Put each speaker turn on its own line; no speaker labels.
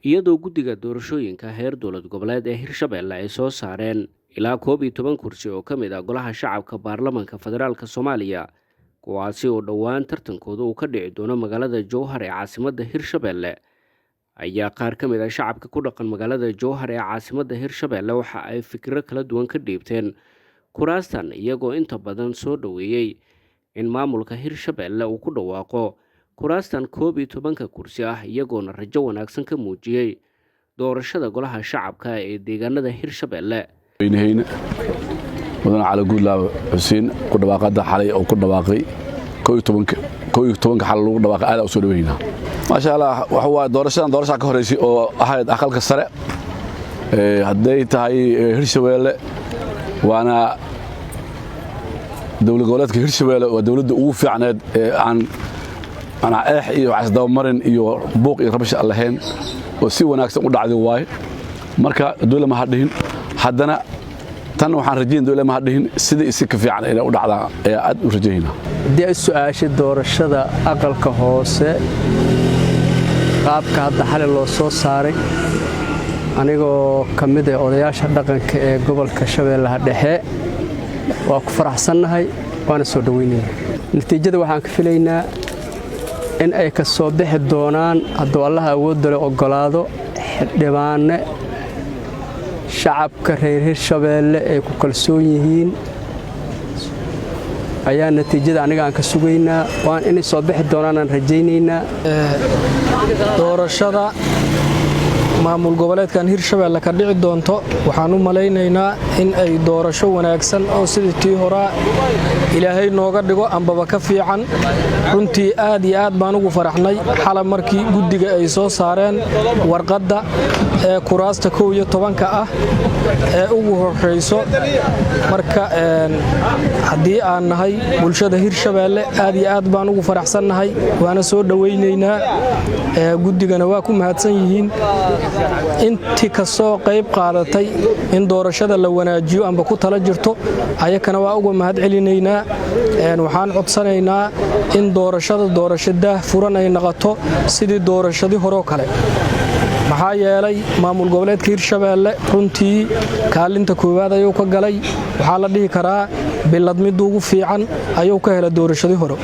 Iyadoo guddiga doorashooyinka heer dowlad goboleed ee Hirshabelle ay soo saareen ilaa 11 kursi oo ka mid ah Golaha Shacabka Baarlamaanka Federaalka Soomaaliya, kuwaasi oo dhowaan tartankooda uu ka dhici doono magaalada Jowhar ee caasimadda Hirshabelle, ayaa qaar ka mid ah shacabka ku dhaqan magaalada Jowhar ee caasimadda Hirshabelle waxa ay fikiro kala duwan ka dhiibteen kuraastan, iyagoo inta badan soo dhoweeyey in maamulka Hirshabelle uu ku dhawaaqo kuraastan 11-ka kursi ah, iyagoona rajo wanaagsan ka muujiyey doorashada Golaha Shacabka ee deegaanada Hirshabelle.
Weynahayna Mudane Cali Guudlaabe Xuseen ku dhawaaqada xalay oo ku dhawaaqay 11-ka xalay lagu dhawaaqay, aad u soo dhaweynaa. Maasha Allah. Waxa waaye doorashadan doorashaa ka horeysay oo ahayd Aqalka Sare hadday tahay Hirshabeelle, waana dowlad goboleedka Hirshabeelle, waa dowladda ugu fiicneed ee aan manaa eex iyo waxisdabamarin iyo buuq iyo rabash aan lahayn oo si wanaagsan u dhacday waaye. Marka dowla ma hadhihin, haddana tan waxaan rajayn dowla ma hadhihin, sidii isi ka fiican inay u dhacdaa ayaa aad u rajaynaa.
Haddii ay su'aashay doorashada Aqalka Hoose qaabka hadda xali loo soo saaray, anigoo ka mid ah odayaasha dhaqanka ee gobolka Shabeellaha Dhexe, waa ku faraxsannahay waana soo dhoweynayna. Natiijada waxaan ka filaynaa in ay ka soo bixi doonaan, hadduu Allaha awooddale oggolaado, xildhibaanne shacabka reer Hirshabeelle ay ku kalsoon yihiin ayaa natiijada aniga aan ka sugaynaa. Waan inay soo bixi doonaanaan rajaynaynaa.
Doorashada maamul goboleedkan Hirshabeelle ka dhici doonto, waxaan u malaynaynaa in ay doorasho wanaagsan oo sidii tii horaa Ilaahay nooga dhigo ambaba ka fiican. Runtii aad iyo aad baan ugu faraxnay xalab markii guddiga ay soo saareen warqadda ee kuraasta 11-ka ah ee ugu horrayso. Marka haddii aan nahay bulshada Hirshabeelle, aad iyo aad baan ugu faraxsannahay, waana soo dhowaynaynaa. Guddigana waa ku mahadsan yihiin intii kasoo qayb qaadatay in doorashada la wanaajiyo amba ku tala jirto, ayakana waa uga mahad celinaynaa. Waxaan codsanaynaa in doorashada doorasho daah furan ay noqoto sidii doorashadii horoo kale, maxaa yeelay maamul goboleedka Hirshabeelle runtii kaalinta koowaad ayuu ka galay. Waxaa la dhihi karaa bilad midda ugu fiican ayuu ka hela doorashadii hore.